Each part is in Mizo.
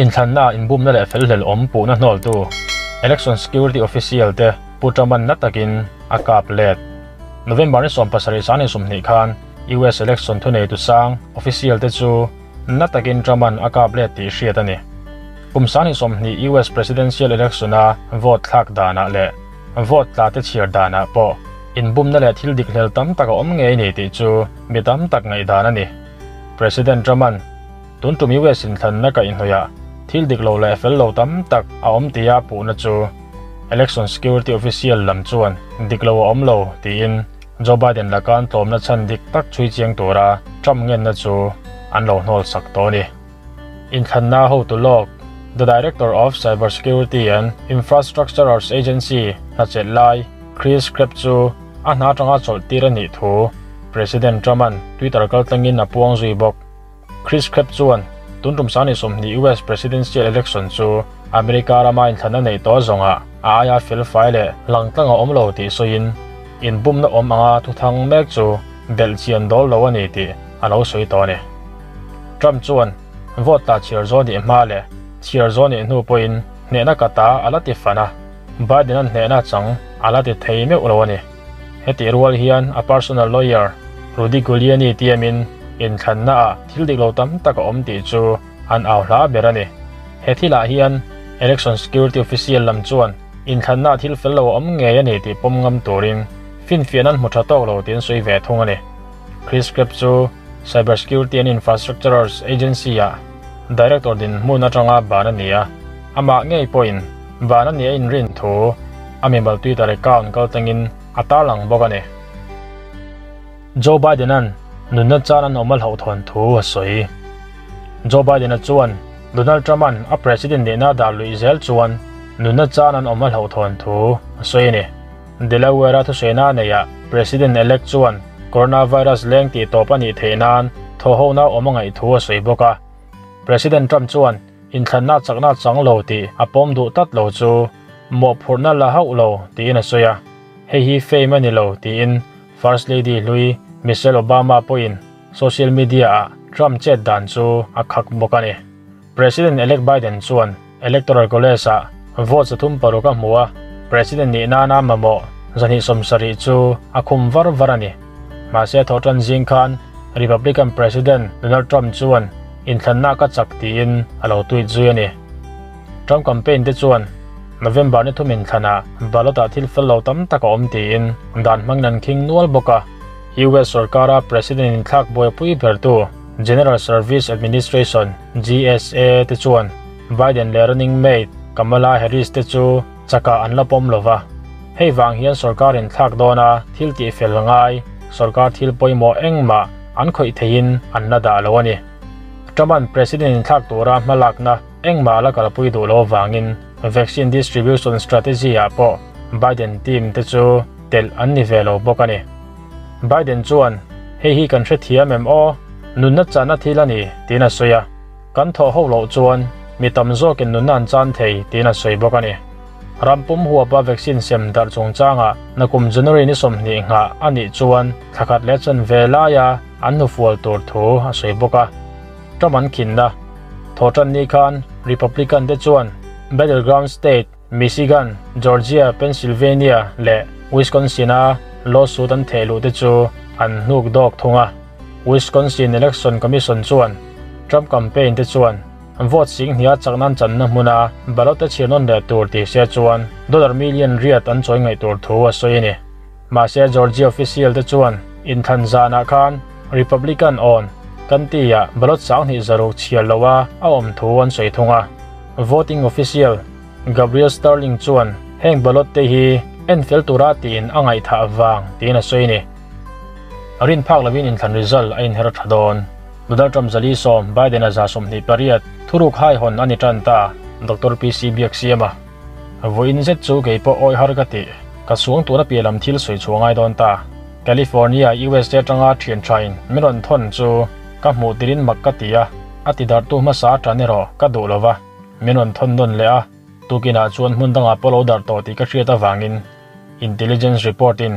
Inthlanna inbumna leh felhlel awm puhna hnawltu Election Security Official te Pu Trump-a'n na takin a kap let. November ni 17 sani 20 khan US election thuneitu sang official te chu na takin Trump-a'n a kap let tih hriat a ni. Kum sani 20 US presidential election-a vote thlak danah leh vote tla te chhiar danah pawh inbumna leh thil dik hlel tam tak a awm ngei ni tih chu mi tam tak ngaihdan a ni. President Trump-a'n tun tum US inthlanna kaihhnawih ah thil dik lo leh fel lo tam tak a awm tia puhna chu Election Security Official lam chuan dik lo a awm lo tiin Joe Biden lakan tlawmna chhan dik tak chui chiang tura Trump ngenna chu an lo hnawl sak tawh ni. Inthlanna hotu lawk The Director of Cybersecurity and Infrastructure Agency hna lai Chris Krebs chu a hna tanga chawlh tir a nih thu President Trump-a'n Twitter kaltlangin a puang zui bawk. Chris Krebs chuan tun tum sani 20 US presidential election chu America rama inthlanna nei tawh zawnga a aia fel fai leh langtlang a awm lo tih sawiin inbumna awm anga thuthang mek chu belh chian dawl lo a ni tih a lo sawi tawh a ni. Trump chuan vote tla chhiar zaw nih hma leh chhiar zaw nih hnu pawhin hnehna kata a la ti fan a, Biden an hnehna chang a la ti thei meuh lo a ni. Heti rual hian a personal lawyer Rudy Giuliani tiamin inthlanna ah thil dik lo tam tak a awm tih chu an au hla ber a ni. He thilah hian Election Security Official lam chuan inthlanna thil fel lo a awm ngei a ni tih pawm ngam turin finfiah an hmu tha tawk lo tiin sawi ve thung a ni. Chris Krebs chu Cybersecurity and Infrastructure Agency ah Director din hmun atanga ban a ni a, amah ngei pawhin ban a ni a inrin thu a mimal Twitter account kaltlangin a tarlang bawk a ni. Joe Biden-a'n nunna chan an awm a hlauhthawn thu a sawi. Joe Biden-a chuan Donald Trump-a'n a president nihna dah luih zel chuan nunna chan an awm a hlauhthawn thu a sawi a ni. Delaware-a thusawiina neihah President-elect chuan coronavirus leng tih tawp a nih theih nan thawhhona awm a ngaih thu a sawi bawk a. President Trump chuan inthlanna chakna chang lo tih a pawm duh tlat lo chu mawhphurhna la hauh lo tiin a sawi a. Hei hi fame a ni lo tiin First Lady hlui Michelle Obama pawhin social media ah Trump chet dan chu a khak bawk a ni. President-elect Biden chuan Electoral College ah vote 36 a hmu a, President nih nana mamawh 270 chu a khum var var a ni. Mahse thawhtan zing khan Republican President Donald Trump chuan inthlanna ka chak tiin a lo tweet zui a ni. Trump campaign te chuan November ni thum inthlanah ballot ah thil fel lo tam tak a awm tiin dan hmangin an khing nual bawk a. US sarkara President inthlak buaipui bertu General Service Administration GSA te chuan Biden leh running mate Kamala Harris te chu chaka an la pawm lova. Hei wang hian sarkar inthlak dawna thil tih fel ngai sarkar thil pawimawh engmah an khawih theiin an la dah lo a ni. Trump-a'n President inthlak tura hmalakna engmah la kalpui duh lo wangin vaccine distribution strategy ah pawh Biden team te chu tel an ni ve lo bawk a ni. Biden chuan hei hi kan hre thiam em aw nunna chana thil a ni tiin a sawi a, kan thawh ho loh chuan mi tam zawkin nunna an chan thei tiin a sawi bawk a ni. Rampum huapa vaccine sem darh chungchanga nakum January ni 20 nga a nih chuan thlakhat leh chan ve laia an hnufual tur thu a sawi bawk a. Trump an khinna thawhtan ni khan Republican te chuan Battleground State Michigan, Georgia, Pennsylvania leh Wisconsin-a lawsuit an thehluh te chu an hnuk dawk thung a. Wisconsin Election Commission chuan Trump campaign te chuan vote sing hnia chaknan channa hmuna ballot te chhir nawn leh tur tih se chuan dollar million riat an chawi ngaih tur thu a sawi a ni. Mahse Georgia official te chuan inthlan zanah khan Republican on kan tia ballot sang hnih zaruk chhiar loa a awm thu an sawi thung a. Voting official Gabriel Sterling chuan heng ballot te hi en fel tura tiin a ngaih thah wang tiin a sawi ni. Rin phak lovin inthlan result a inher tha dawn. Donald Trump 410, Biden a 28, thuruk hai hon ani tan ta Dr. PC Biak Siama. Voin zet chu keipo oi har ka ti ka suang tura pialam thil soi chuangai dawn ta. California USA tanga thian thain miron thon chu ka hmu tirin mak ka tia ati dar tu ma sa tanero ka du lova miron thon don le a tukina chuan hmun danga polo dar to ti ka hriata wangin intelligence report in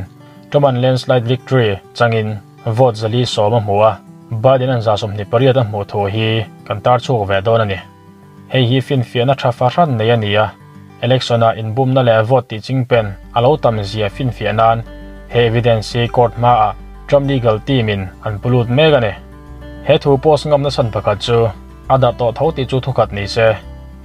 Truman landslide victory changin vote 110 a hmuwa Biden an 28 a hmu thu hi kan tar chuk ve dawn ani. Hei hi finfiahna tha fahran nei a ni a, election ah inbumna leh vote tih chingpen a lo tam zia finfiah nan he evidence hi court hmaah Trump legal team in an pu lut mek a ni. He thu post ngamna chhan pakhat chu a darh tawh tho tih chu thukhat ni se.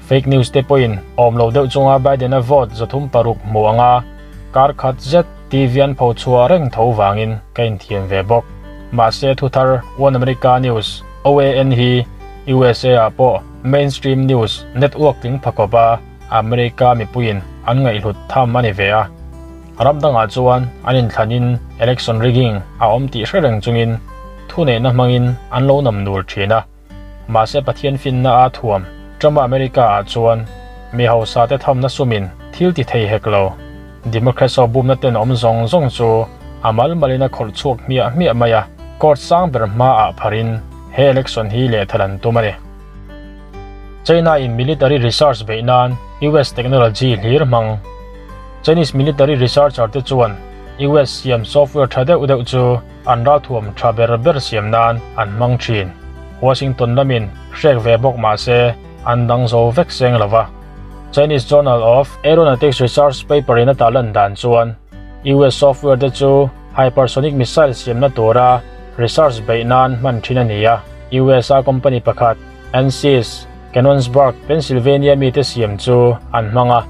Fake news te pawhin awm lo deuh chunga Biden-a vote 306 hmu anga kar khat zet TV an pho chhuah reng tho vangin ka inthiam ve bawk. Mahse thuthar One America News, OAN, hi USA ah pawh mainstream news network tling pha khawpa America mipuiin an ngaihhlut tham a ni ve a. Ram dangah chuan an inthlanin election rigging a awm tih hre reng chungin thuneihna hmangin an lo nam nur thin a. Mahse Pathian finna a thuam Trump-a America ah chuan mi hausa te thamna sumin thil ti thei hek lo. Democrats ho bumna ten awm zawng zawng chu a mal malin a khawrh chhuak hmiah hmiah mai a, court sang ber hmaah pharin he election hi lehthal an tum a ni. China in military research beih nan US technology hlir hmang. Chinese military researcher te chuan US siam software tha deuh deuh chu an ralthuam tha ber ber siam nan an hmang thin. Washington lamin hrek ve bawk mah se an dang zo vek seng lo va. Chinese Journal of Aeronautics Research paper in a tarlan dan chuan US software te chu hypersonic missile siamna tura research beih nan hman thin a ni a. US a company pakhat Ansys, Canonsburg, Pennsylvania mite siam chu an hmang a.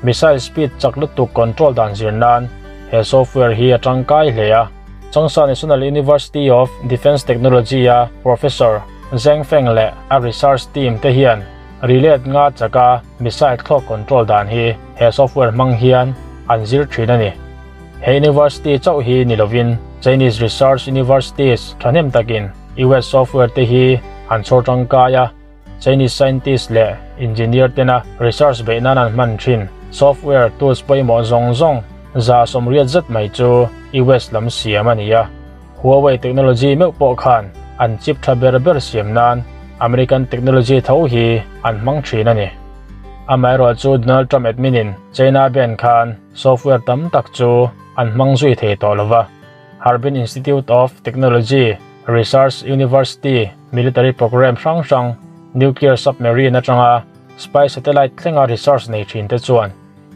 Missile speed chak lutuk control dan zir nan he software hi a tangkai hle a. Changsha National University of Defence Technology a Professor Zheng Feng leh a research team te hian relay nga chaka missile thlawk control dan hi he software hmang hian an zir thin a ni. He university chauh hi ni lovin Chinese research universities thahnem takin US software te hi an chhawr tangkai a. Chinese scientist leh engineer tena research beih nan an hman thin software tools pawimawh zawng zawng 180 zet mai chu US lam siam a ni a. Huawei technology meuh pawh khan an chip tha ber ber siam nan American technology tho hi an hmang thin a ni. Amaherawhchu chu Donald Trump admin in China ban khan software tam tak chu an hmang zui thei tawh lova. Harbin Institute of Technology, Research University, Military Program hrang hrang, Nuclear Submarine atanga Spy Satellite thlenga research nei thin te chuan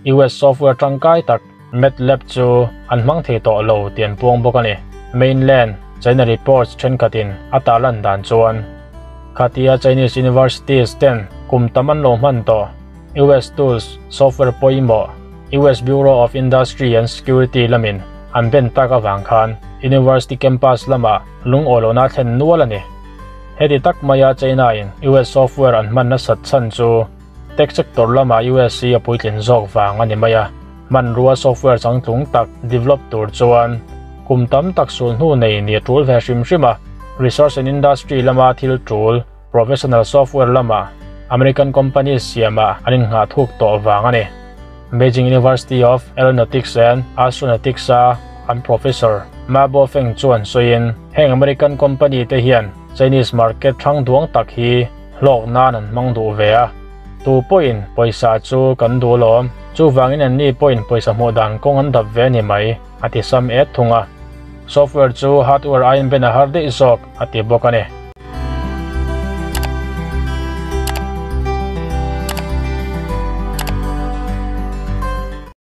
US software tangkai tak MATLAB chu an hmang thei tawh lo tih an puang bawk a ni. Mainland China reports thenkhatin a tarlan dan chuan khatia Chinese universities ten kum tam an lo hman tawh US tools software pawimawh US Bureau of Industry and Security lamin an ben tak avang khan University campus lama lungawi lohna thlen nual a ni. Heti tak maia China in US software an hman nasat chhan chu tech sector lama US hi a puitlin zawk vang a ni mai a. Hmanrua software changtlung tak develop tur chuan kum tam tak sul hnu nei ni a tul ve hrim hrim a. Research and industry lama thil tul professional software lama American companies siama an innghah thuk tawh vang a ni. Beijing University of Aeronautics and Astronautics a an professor Ma Bofeng chuan sawiin heng American company te hian Chinese market thang duang tak hi hlawk nan an hmang duh ve a. Tu pawhin pawisa chu kan duh lawm, chuvangin an ni pawhin pawisa hmuh dan kawng an dap ve ni mai, a ti sam et thung a. Software chu hardware aiin ben a har daih zawk, a ti bawk a ni.